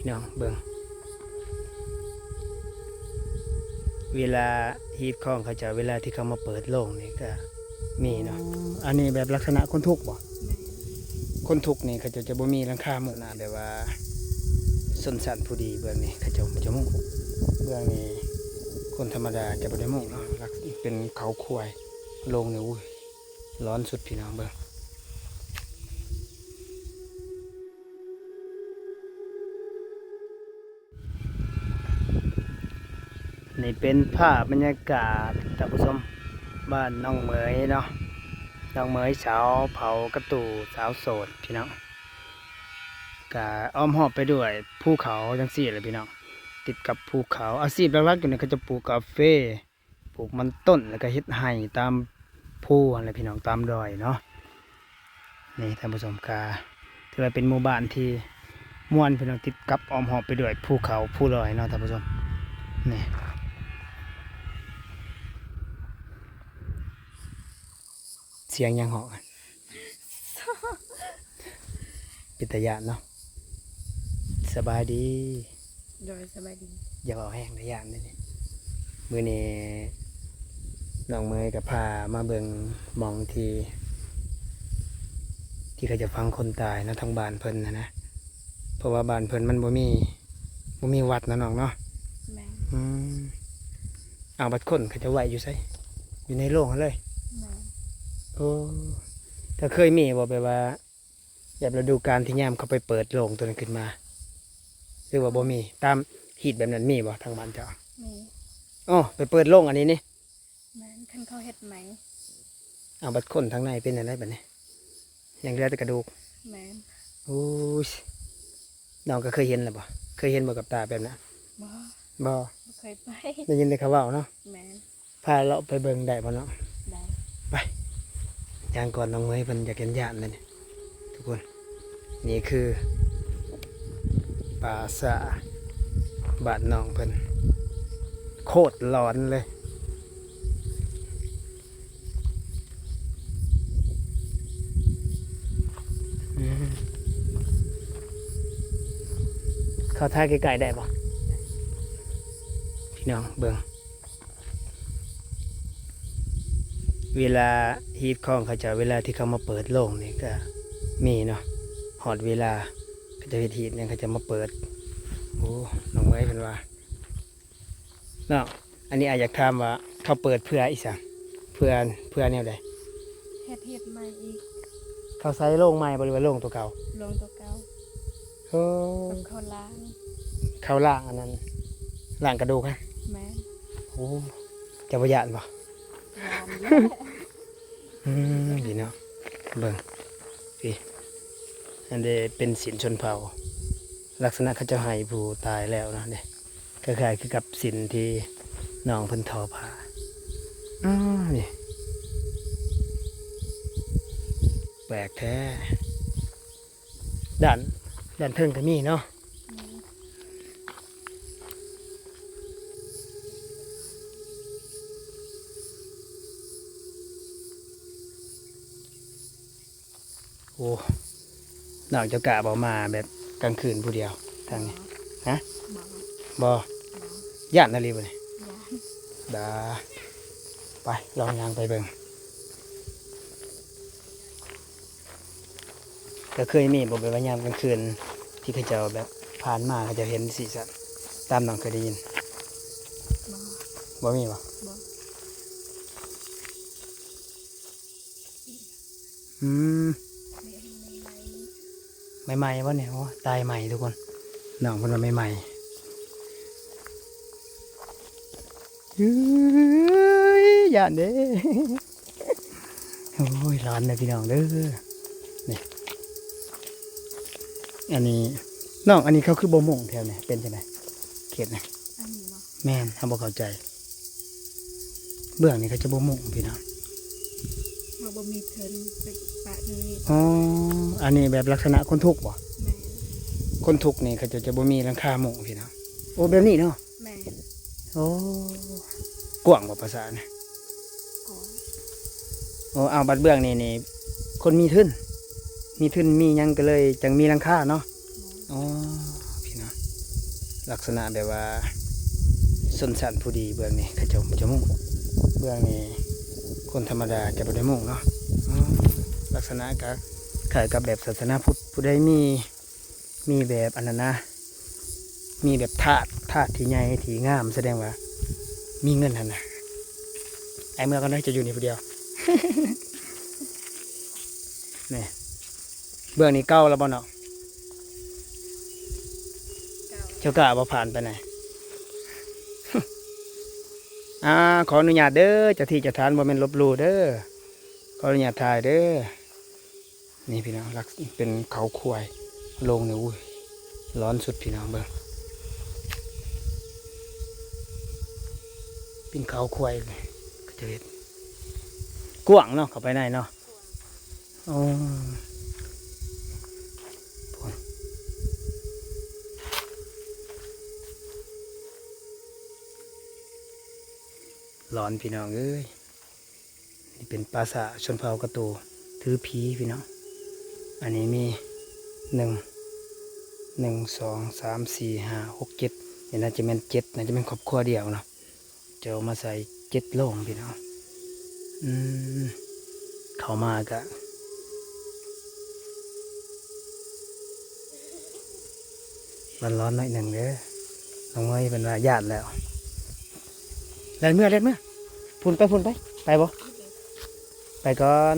ເນາະ ເບິ່ງ ເວລາຮີດຄອງເຂົາເຈົ້າ ເວລາທີ່ເຂົາມາເປີດໂລງນີ້ກະມີເນາະ. ອໍ ອັນນີ້ແບບລັກສະນະຄົນທຸກບໍ່? ແມ່ນ. ຄົນທຸກນີ້ເຂົາເຈົ້າຈະບໍ່ມີຫຼັງຄາມຸງນະ ແບບວ່າຊົນຊັ້ນຜູ້ດີ ເບື້ອງນີ້ເຂົາເຈົ້າຈະມຸງ ເບື້ອງນີ້ຄົນທຳມະດາຈະບໍ່ໄດ້ມຸງເນາະ. ລັກ ເປັນເຂົາຄວາຍ ໂລງນີ້ ໂອ້ຍ ຮ້ອນສຸດ ພີ່ນ້ອງເບິ່ງ. ນີ້ເປັນພາບບັນຍາກາດ ທ່ານຜູ້ຊົມ ບ້ານນ້ອງເໝີຍເນາະ, ນ້ອງເໝີຍສາວເຜົ່າກະຕູ ສາວໂສດ ພີ່ນ້ອງ. ກະອ້ອມຮອບໄປດ້ວຍພູເຂົາຈັ່ງຊີ້ແຫຼະ ພີ່ນ້ອງ, ຕິດກັບພູເຂົາ. ອາຊີບຫຼັກໆຢູ່ນີ້ ເຂົາຈະປູກກາເຟ ປູກມັນຕົ້ນ ແລ້ວກະເຮັດໄຮ່ຕາມພູຫັ້ນແຫຼະ ພີ່ນ້ອງ, ຕາມດອຍເນາະ. ນີ້ທ່ານຜູ້ຊົມ ກະຖືວ່າເປັນໝູ່ບ້ານທີ່ມ່ວນ ພີ່ນ້ອງ, ຕິດກັບອ້ອມຮອບໄປດ້ວຍພູເຂົາພູດອຍເນາະ ທ່ານຜູ້ຊົມ. ນີ້ ສຽງຫຍັງຮ້ອງ? ເປັນຕາຢ້ານເນາະ. ສະບາຍດີ. ໂດຍ ສະບາຍດີ. ຢ່າເວົ້າແຮງ ຕາຢ້ານເດ້ນີ້. ມື້ນີ້ນ້ອງເໝີຍກໍພາມາເບິ່ງໝ່ອງທີ່ ທີ່ເຂົາເຈົ້າຝັງຄົນຕາຍເນາະ ທາງບ້ານເພິ່ນຫັ້ນນະ, ເພາະວ່າບ້ານເພິ່ນມັນບໍ່ມີ ບໍ່ມີວັດເນາະນ້ອງເນາະ. ແມ່ນ. ອືມ ເອົາ ບັດຄົນເຂົາເຈົ້າໄວ້ຢູ່ໃສ? ຢູ່ໃນໂລງຫັ້ນເລີຍ? ແມ່ນ. ໂອ້ ກໍເຄີຍມີບໍ່ ແບບວ່າ ແບບລະດູການທີ່ຍາມເຂົາໄປເປີດໂລງໂຕນັ້ນຂຶ້ນມາ ຫຼືວ່າບໍ່ມີ? ຕາມຮີດແບບນັ້ນມີບໍ່ທາງບ້ານເຈົ້າ? ມີ. ອໍ ໄປເປີດໂລງອັນນີ້ນີ້? ແມ່ນ, ຄັນເຂົາເຮັດໃໝ່. ເອົາ ບັດຄົນທາງໃນເປັນແນວໃດບັດນີ້? ຍັງເຫຼືອແຕ່ກະດູກ? ແມ່ນ. ໂອ້ຍ ນ້ອງກໍເຄີຍເຫັນແລ້ວບໍ່? ເຄີຍເຫັນບໍ່ກັບຕາແບບນັ້ນ? ບໍ່. ບໍ່? ບໍ່ເຄີຍໄປ. ໄດ້ຍິນແຕ່ເຂົາເວົ້າເນາະ? ແມ່ນ. ພາເລາະໄປເບິ່ງໄດ້ບໍ່ນ້ອງ? ໄດ້. ໄປ ຍ່າງກ່ອນ ນ້ອງເໝີຍເພິ່ນຢາກຢ້ານໆ ເດ້ນີ້ທຸກຄົນ. ນີ້ຄືປ່າຊ້າບ້ານນ້ອງເພິ່ນ ໂຄດຫຼອນເລີຍ. ອືມ ເຂົ້າຖ່າຍໃກ້ໆ ໄດ້ບໍ່? ພີ່ນ້ອງເບິ່ງ ເວລາຮີດຄອງເຂົາເຈົ້າ ເວລາທີ່ເຂົາມາເປີດໂລງນີ້ກະມີເນາະ, ຮອດເວລາເຂົາເຈົ້າເຮັດຮີດຫຍັງ ເຂົາເຈົ້າມາເປີດ. ໂອ້ ນ້ອງເມຍເພິ່ນວ່າເນາະ. ອັນນີ້ອ້າຍຢາກຖາມວ່າ ເຂົາເປີດເພື່ອອີ່ຫຍັງ? ເພື່ອ ເພື່ອແນວໃດ? ເຮັດ ເຮັດໃໝ່ອີກ. ເຂົາໃສ່ໂລງໃໝ່ບໍ່ ຫຼືວ່າໂລງໂຕເກົ່າ? ໂລງໂຕເກົ່າ. ໂອ້ ເຂົາລ້າງ ເຂົາລ້າງອັນນັ້ນ ລ້າງກະດູກຫັ້ນ? ແມ່ນ. ໂອ້ ເຈົ້າບໍ່ຢ້ານບໍ່? ຢ້ານແຫຼະ. ອືມ ນີ້ເນາະ ເບິ່ງ ນີ້ ອັນເດ ເປັນສິນຊົນເຜົ່າ ລັກສະນະເຂົາເຈົ້າໃຫ້ຜູ້ຕາຍແລ້ວນະເດ ຄ້າຍໆ ຄືກັບສິນທີ່ນ້ອງເພິ່ນທໍຜ້າ. ອ້າ ນີ້ ແປກແທ້. ດ້ານ ດ້ານເທິງກໍມີເນາະ. ໂອ້ ນ້ອງເຈົ້າກ້າບໍ່ມາແບບກາງຄືນຜູ້ດຽວທາງນີ້? ຮະ? ບໍ່ ບໍ່. ຢ້ານອີ່ຫຼີບໍ່ນີ້? ຢ້ານ. ດາ ໄປ ລອງຍ່າງໄປເບິ່ງ. ກໍເຄີຍມີບໍ່ ແບບວ່າຍາມກາງຄືນທີ່ເຂົາເຈົ້າແບບຜ່ານມາ ເຂົາເຈົ້າເຫັນຊີ້ຊັ້ນ ຕາມນ້ອງເຄີຍໄດ້ຍິນ? ບໍ່. ບໍ່ມີບໍ່? ບໍ່. ອືມ ໃໝ່ໆ ບໍ່ນີ້? ໂອ້ ຕາຍໃໝ່ທຸກຄົນ ນ້ອງເພິ່ນວ່າໃໝ່ໆ. ເອີຍ ຢ້ານເດ້. ໂອ້ຍ ຮ້ອນເດີພີ່ນ້ອງເດີ. ນີ້ ອັນນີ້ນ້ອງ ອັນນີ້ເຂົາຄືບໍ່ມຸງແຖວນີ້ ເປັນຈັ່ງໃດເຂດນີ້? ອັນນີ້ບໍ່? ແມ່ນ ເຮົາບໍ່ເຂົ້າໃຈ. ເບື້ອງນີ້ເຂົາຈະບໍ່ມຸງພີ່ນ້ອງ ເຮົາບໍ່ມີເທິງໄປປະນີ້. ອໍ ອັນນີ້ແບບລັກສະນະຄົນທຸກບໍ່? ແມ່ນ. ຄົນທຸກນີ້ເຂົາເຈົ້າຈະບໍ່ມີຫຼັງຄາມຸງພີ່ນ້ອງ. ໂອ້ ແບບນີ້ເນາະ? ແມ່ນ. ໂອ້ ກວ້າງບໍ່ປາສານ? ກວ້າງ. ໂອ້ ເອົາ ບັດເບື້ອງນີ້ນີ້ ຄົນມີທຶນ ມີທຶນມີຫຍັງກໍເລີຍຈັ່ງມີຫຼັງຄາເນາະ? ແມ່ນ. ອໍ ພີ່ນ້ອງ ລັກສະນະແບບວ່າຊົນຊັ້ນຜູ້ດີ ເບື້ອງນີ້ເຂົາເຈົ້າຈະມຸງ ເບື້ອງນີ້ຄົນທຳມະດາຈະບໍ່ໄດ້ມຸງເນາະ. ອືມ ລັກສະນະກະຄ້າຍກັບແບບສາສະໜາພຸດ ຜູ້ໃດມີ ມີແບບອັນນັ້ນນະ ມີແບບທາດ ທາດທີ່ໃຫຍ່ທີ່ງາມ ສະແດງວ່າມີເງິນຫັ້ນນະ. ໄອ້ເມືອກ່ອນເດີ ຈະຢູ່ນີ້ຜູ້ດຽວ. ນີ້ ເບື້ອງນີ້ເກົ່າແລ້ວບໍ່ເນາະ? ເຈົ້າກ້າບໍ່ຜ່ານໄປໃນ? ອ່າ ຂໍອະນຸຍາດເດີ ເຈົ້າທີ່ເຈົ້າທານ ບໍ່ແມ່ນລົບຫຼູ່ເດີ ຂໍອະນຸຍາດຖ່າຍເດີ. ນີ້ພີ່ນ້ອງ ລັກ ເປັນເຂົາຄວາຍ ໂລງນີ້ ອຸ້ຍ ຮ້ອນສຸດພີ່ນ້ອງເບິ່ງ ເປັນເຂົາຄວາຍ ເຂົາເຈົ້າເຮັດ ກວ້າງເນາະ ເຂົ້າໄປໃນເນາະ. ໂອ້ ຮ້ອນພີ່ນ້ອງເອີຍ. ນີ້ເປັນປ່າຊ້າຊົນເຜົ່າກະໂຕຖືຜີພີ່ນ້ອງ. ອັນນີ້ມີ ໜຶ່ງ ໜຶ່ງ ສອງ ສາມ ສີ່ ຫ້າ ຫົກ ເຈັດ ນີ້ໜ້າຈະແມ່ນເຈັດ ໜ້າຈະແມ່ນຄອບຄົວດຽວເນາະ. ເຈົ້າມາໃສ່ເຈັດໂລງພີ່ນ້ອງ. ອືມ ເຂົ້າມາກະ ຮ້ອນໆໜ້ອຍໜຶ່ງເດີ ນ້ອງເມຍເພິ່ນວ່າຢ້ານແລ້ວ. ແລ່ນເມືອ ແລ່ນເມືອ ພຸ້ນໄປ ພຸ້ນໄປ ໄປບໍ່? ໄປກ່ອນ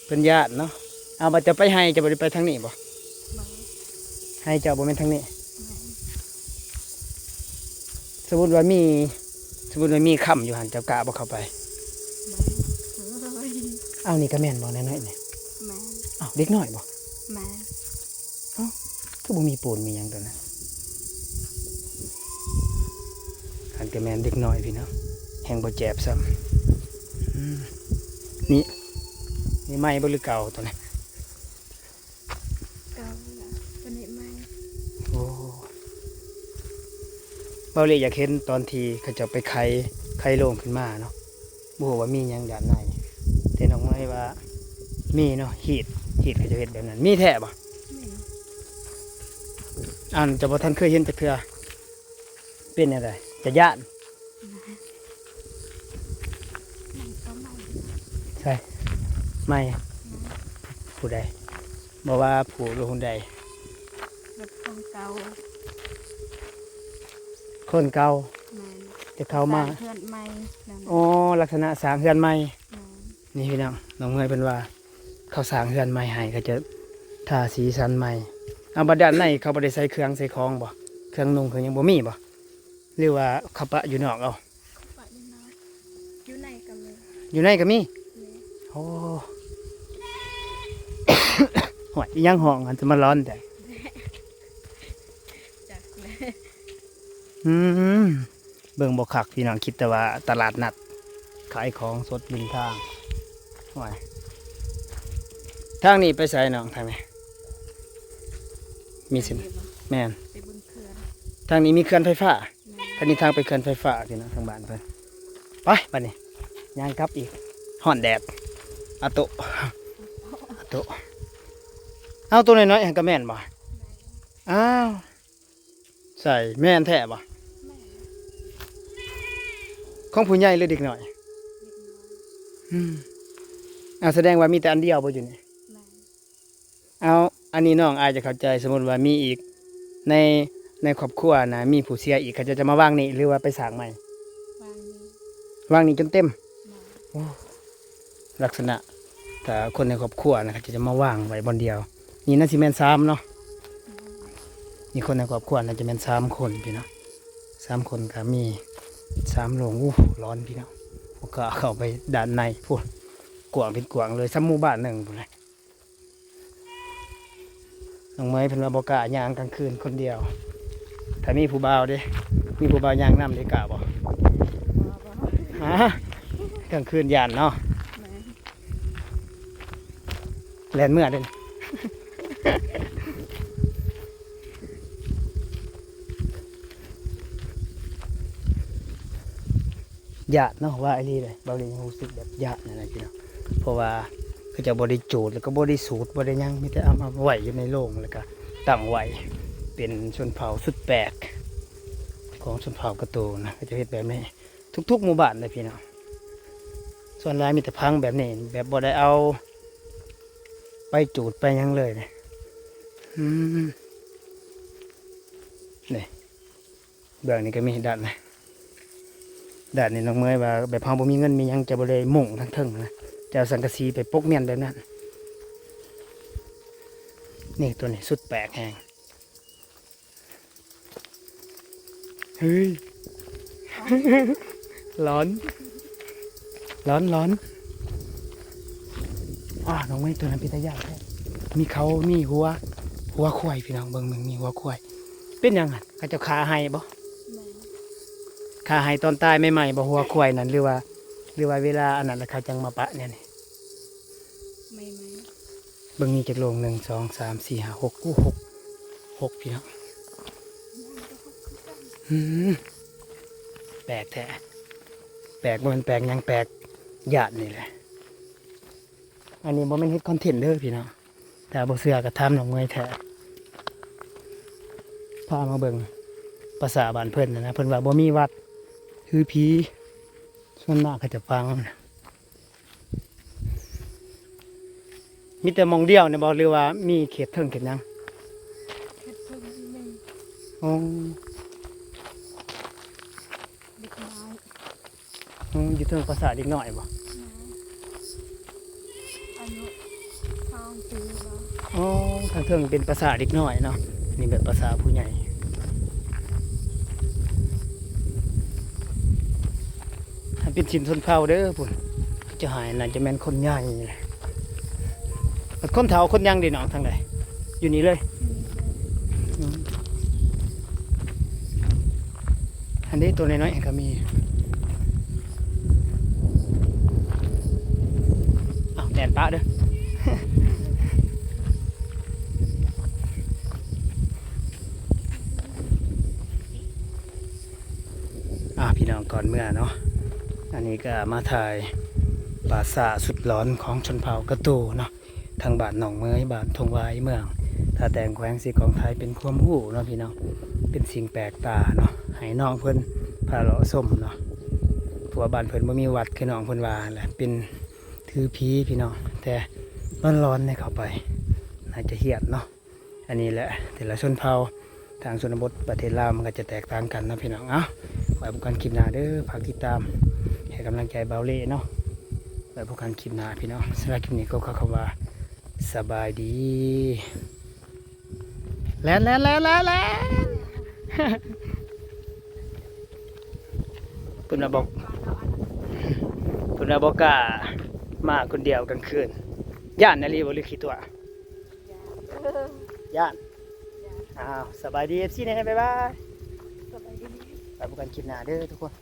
ເພິ່ນຢ້ານເນາະ. ເອົາ ບາດເຈົ້າໄປໄຮ່ ເຈົ້າບໍ່ໄດ້ໄປທາງນີ້ບໍ່? ບໍ່ ໄຮ່ເຈົ້າບໍ່ແມ່ນທາງນີ້. ແມ່ນ ສົມມຸດວ່າມີ ສົມມຸດວ່າມີຄຳຢູ່ຫັ້ນ ເຈົ້າກ້າບໍ່ເຂົ້າໄປ? ບໍ່ ເອົ້າ ນີ້ກະແມ່ນບໍ່ ນ້ອຍໆນີ້? ແມ່ນ. ເອົ້າ ເດັກນ້ອຍບໍ່? ແມ່ນ. ເອົ້າ ຄືບໍ່ມີປູນມີຫຍັງໂຕນັ້ນ? ຫັ້ນກະແມ່ນເດັກນ້ອຍພີ່ນ້ອງ ແຮ່ງບໍ່ແຈບຊ້ຳ. ອືມ ນີ້ ນີ້ໃໝ່ບໍ່ ຫຼືເກົ່າໂຕນັ້ນ? ເກົ່າລະ ໂຕນີ້ໃໝ່. ໂອ້ ເບົາຫຼີຢາກເຫັນຕອນທີ່ເຂົາເຈົ້າໄປໄຂ ໄຂໂລງຂຶ້ນມາເນາະ ບໍ່ຮູ້ວ່າມີຫຍັງດ້ານໃນ ແຕ່ນ້ອງເມຍວ່າມີເນາະ ຮີດ ຮີດເຂົາເຈົ້າເຮັດແບບນັ້ນ ມີແທ້ບໍ່? ມີ. ອັນ ເຈົ້າບໍ່ທັນເຄີຍເຫັນຈັກເທື່ອ ເປັນແນວໃດ ຈະຢ້ານ? ໃສ່ ໃໝ່ ຜູ້ໃດ ບໍ່ວ່າຜູ້ ຫຼືຄົນໃດ? ລົດຂອງເກົ່າ ຄົນເກົ່າ. ແມ່ນ ຈະເຂົ້າມາ ສ້າງເຮືອນໃໝ່. ອໍ ລັກສະນະສ້າງເຮືອນໃໝ່. ແມ່ນ. ນີ້ພີ່ນ້ອງ ນ້ອງເມຍເພິ່ນວ່າ ເຂົາສ້າງເຮືອນໃໝ່ໃຫ້ ເຂົາຈະທາສີສັນໃໝ່. ເອົາ ບາດດ້ານໃນເຂົາບໍ່ໄດ້ໃສ່ເຄື່ອງໃສ່ຂອງບໍ່? ເຄື່ອງນຸ່ງເຄື່ອງຫຍັງບໍ່ມີບໍ່? ຫຼືວ່າເຂົາປະຢູ່ນອກເອົາ? ປະຢູ່ນອກ ຢູ່ໃນກະມີ ຢູ່ໃນກະມີ. ແມ່ນ. ໂອ້ ຫ້ວຍ ອີຫຍັງຮ້ອງຫັ້ນ ຈະມາຮ້ອນແທ້? ຈັກແຫຼະ. ອືມ ເບິ່ງບໍ່ຄັກພີ່ນ້ອງ ຄິດແຕ່ວ່າຕະຫຼາດນັດຂາຍຂອງສົດລິມທາງ. ໂອ້ຍ ທາງນີ້ໄປໃສນ້ອງ? ທາງນີ້ມີເສັ້ນ ທາງນີ້ບໍ່? ແມ່ນ ໄປເບິ່ງເຂື່ອນ. ທາງນີ້ມີເຂື່ອນໄຟຟ້າ. ແມ່ນ. ທາງນີ້ທາງໄປເຂື່ອນໄຟຟ້າພີ່ນ້ອງ ທາງບ້ານເພິ່ນ. ໄປ ບາດນີ້ຍ່າງກັບອີກ ຮ້ອນແດດ ອາໂຕ ອາໂຕ. ເອົາ ໂຕນ້ອຍໆຫັ້ນກະແມ່ນບໍ່? ແມ່ນ. ອ້າວ ໃສ່ ແມ່ນແທ້ບໍ່? ແມ່ນ. ຂອງຜູ້ໃຫຍ່ ຫຼືເດັກນ້ອຍ? ເດັກນ້ອຍ. ອືມ ອາ ສະແດງວ່າມີແຕ່ອັນດຽວບໍ່ຢູ່ນີ້? ແມ່ນ. ເອົາ ອັນນີ້ນ້ອງອາດຈະເຂົ້າໃຈ ສົມມຸດວ່າມີອີກ ໃນ ໃນຄອບຄົວນະ ມີຜູ້ເສຍອີກ ເຂົາເຈົ້າຈະມາວາງນີ້ ຫຼືວ່າໄປສ້າງໃໝ່? ວາງນີ້ ວາງນີ້ຈົນເຕັມ. ແມ່ນ. ໂອ້ ລັກສະນະ ຖ້າຄົນໃນຄອບຄົວນະ ເຂົາເຈົ້າຈະມາວາງໄວ້ບ່ອນດຽວ. ນີ້ໜ້າຊິແມ່ນສາມເນາະ. ແມ່ນ. ນີ້ຄົນໃນຄອບຄົວໜ້າຈະແມ່ນສາມຄົນພີ່ນ້ອງ ສາມຄົນກະມີສາມໂລງ. ໂອ້ ຮ້ອນພີ່ນ້ອງ ບໍ່ກ້າເຂົ້າໄປດ້ານໃນພຸ້ນ ກວ້າງເປັນກວ້າງເລີຍ ສ່ຳໝູ່ບ້ານໜຶ່ງພຸ້ນແຫຼະ. ນ້ອງເມຍເພິ່ນວ່າບໍ່ກ້າຍ່າງກາງຄືນຄົນດຽວ ຖ້າມີຜູ້ບ່າວເດ້ ມີຜູ້ບ່າວຍ່າງນຳເດ້ ກ້າບໍ່? ບໍ່ ບໍ່. ຮະ? ກາງຄືນຢ້ານເນາະ. ແມ່ນ. ແລ່ນເມືອເດ້. ຢ້ານເນາະ ວ່າອີຫຼີເດ້ ເບົາຫຼີຍັງຮູ້ສຶກແບບຢ້ານຫັ້ນນະພີ່ນ້ອງ ເພາະວ່າເຂົາເຈົ້າບໍ່ໄດ້ຈູດ ແລ້ວກະບໍ່ໄດ້ສູດ ບໍ່ໄດ້ຫຍັງ ມີແຕ່ເອົາມາໄວ້ຢູ່ໃນໂລງ ແລ້ວກະຕັ້ງໄວ້ ເປັນຊົນເຜົ່າສຸດແປກ ຂອງຊົນເຜົ່າກະໂຕນະ ເຂົາຈະເຮັດແບບນີ້ທຸກໆໝູ່ບ້ານເລີຍພີ່ນ້ອງ. ສ່ວນຫຼາຍມີແຕ່ຜັງແບບນີ້ ແບບບໍ່ໄດ້ເອົາໄປຈູດໄປຫຍັງເລີຍ. ອືມ ນີ້ ເບື້ອງນີ້ກໍມີດ້ານນີ້ ດ້ານນີ້ນ້ອງເມຍວ່າ ແບບເຮົາບໍ່ມີເງິນມີຫຍັງ ຈະບໍ່ໄດ້ມຸງທາງເທິງນະ ຈະເອົາສັງກະສີໄປປົກມ້ຽນແບບນັ້ນ. ນີ້ ໂຕນີ້ສຸດແປກແຮງ. ເຮີ້ຍ ຮ້ອນ ຮ້ອນ ຮ້ອນ. ອ້າ ນ້ອງເມຍ ໂຕນັ້ນເປັນຕາຢ້ານແທ້ ມີເຂົາ ມີຫົວ ຫົວຄວາຍ ພີ່ນ້ອງເບິ່ງ ມັນມີຫົວຄວາຍ. ເປັນຫຍັງຫັ້ນ ເຂົາເຈົ້າຂ້າໃຫ້ບໍ່? ແມ່ນ ຂ້າໃຫ້ຕອນຕາຍໃໝ່ໆບໍ່ ຫົວຄວາຍນັ້ນ ຫຼືວ່າ ຫຼືວ່າເວລາອັນນັ້ນແລ້ວເຂົາຈັ່ງມາປະແນວນີ້? ໃໝ່ໆ ເບິ່ງມີຈັກໂລງ ໜຶ່ງ ສອງ ສາມ ສີ່ ຫ້າ ຫົກ ໂອ້ ຫົກ ຫົກ ພີ່ນ້ອງ. ອືມ ແປກແທ້ ແປກ ບໍ່ແມ່ນແປກຫຍັງ ແປກຢ້ານນີ້ແຫຼະ. ອັນນີ້ບໍ່ແມ່ນເຮັດຄອນເທັນເດີພີ່ນ້ອງ ຖ້າບໍ່ເຊື່ອກໍຖາມນ້ອງເມຍແທ້. ພາມາເບິ່ງປາສາດບ້ານເພິ່ນນະ ເພິ່ນວ່າບໍ່ມີວັດ ຄືຜີ ສ່ວນມາກເຂົາຈະຝັງ ມີແຕ່ໝ່ອງດຽວນີ້ບໍ່ ຫຼືວ່າມີເຂດເທິງເຂດຫຍັງ? ເຂດເທິງມີ ອໍ ເດັກນ້ອຍ ອືມ ຢູ່ເທິງປາສາດເດັກນ້ອຍບໍ່? ອາຍຸສອງປີບໍ່? ອໍ ທາງເທິງເປັນປາສາດເດັກນ້ອຍເນາະ ນີ້ແບບປາສາດຜູ້ໃຫຍ່. ອັນເປັນຊິນຊົນເຜົ່າເດີພຸ້ນ ເຈົ້າຫາຍ ໜ້າຈະແມ່ນຄົນໃຫຍ່ແຫຼະ. ຄົນເຖົ້າຄົນຫຍັງເດນ້ອງ ທາງໃດ? ຢູ່ນີ້ເລີຍ. ອືມ ອັນນີ້ໂຕນ້ອຍໆກໍມີ. ອ້າວ ແລ່ນປະເດີ. ອ່າ ພີ່ນ້ອງ ກ່ອນເມືອເນາະ ອັນນີ້ກໍມາຖ່າຍປາສາດສຸດຫຼອນຂອງຊົນເຜົ່າກະໂຕເນາະ ທາງບ້ານໜອງເໝີຍ ບ້ານທົ່ງຫວາຍ ເມືອງທ່າແຕງ ແຂວງເຊກອງ ຖ່າຍເປັນຄວາມຮູ້ເນາະພີ່ນ້ອງ ເປັນສິ່ງແປກຕາເນາະ ໃຫ້ນ້ອງເພິ່ນພາເລາະຊົມເນາະ ເພາະວ່າບ້ານເພິ່ນບໍ່ມີວັດ ຄືນ້ອງເພິ່ນວ່າຫັ້ນແຫຼະ ເປັນຖືຜີພີ່ນ້ອງ ແຕ່ຫຼອນໆໃນເຂົ້າໄປ ໜ້າຈະຮ້ານເນາະ. ອັນນີ້ແຫຼະ ແຕ່ລະຊົນເຜົ່າທາງຊົນນະບົດປະເທດລາວ ມັນກໍຈະແຕກຕ່າງກັນເນາະພີ່ນ້ອງ. ເອົ້າ ໄວ້ພົບກັນຄລິບໜ້າເດີ ຝາກຕິດຕາມໃຫ້ກຳລັງໃຈບ່າວເລເນາະ ໄວ້ພົບກັນຄລິບໜ້າພີ່ນ້ອງ. ສຳລັບຄລິບນີ້ກໍຂໍຄຳວ່າສະບາຍດີ. ແລ່ນ ແລ່ນ ແລ່ນ ແລ່ນ ແລ່ນ. ເພິ່ນວ່າບໍ່ ເພິ່ນວ່າບໍ່ກ້າມາຄົນດຽວກາງຄືນ ຢ້ານອີ່ຫຼີບໍ່ ຫຼືຂີ້ຕົວະ? ຢ້ານ. ອ້າວ ສະບາຍດີ ເອັຟຊີ ແດ່ ບາຍບາຍ. ສະບາຍດີ. ໄວ້ພົບກັນຄລິບໜ້າເດີທຸກຄົນ.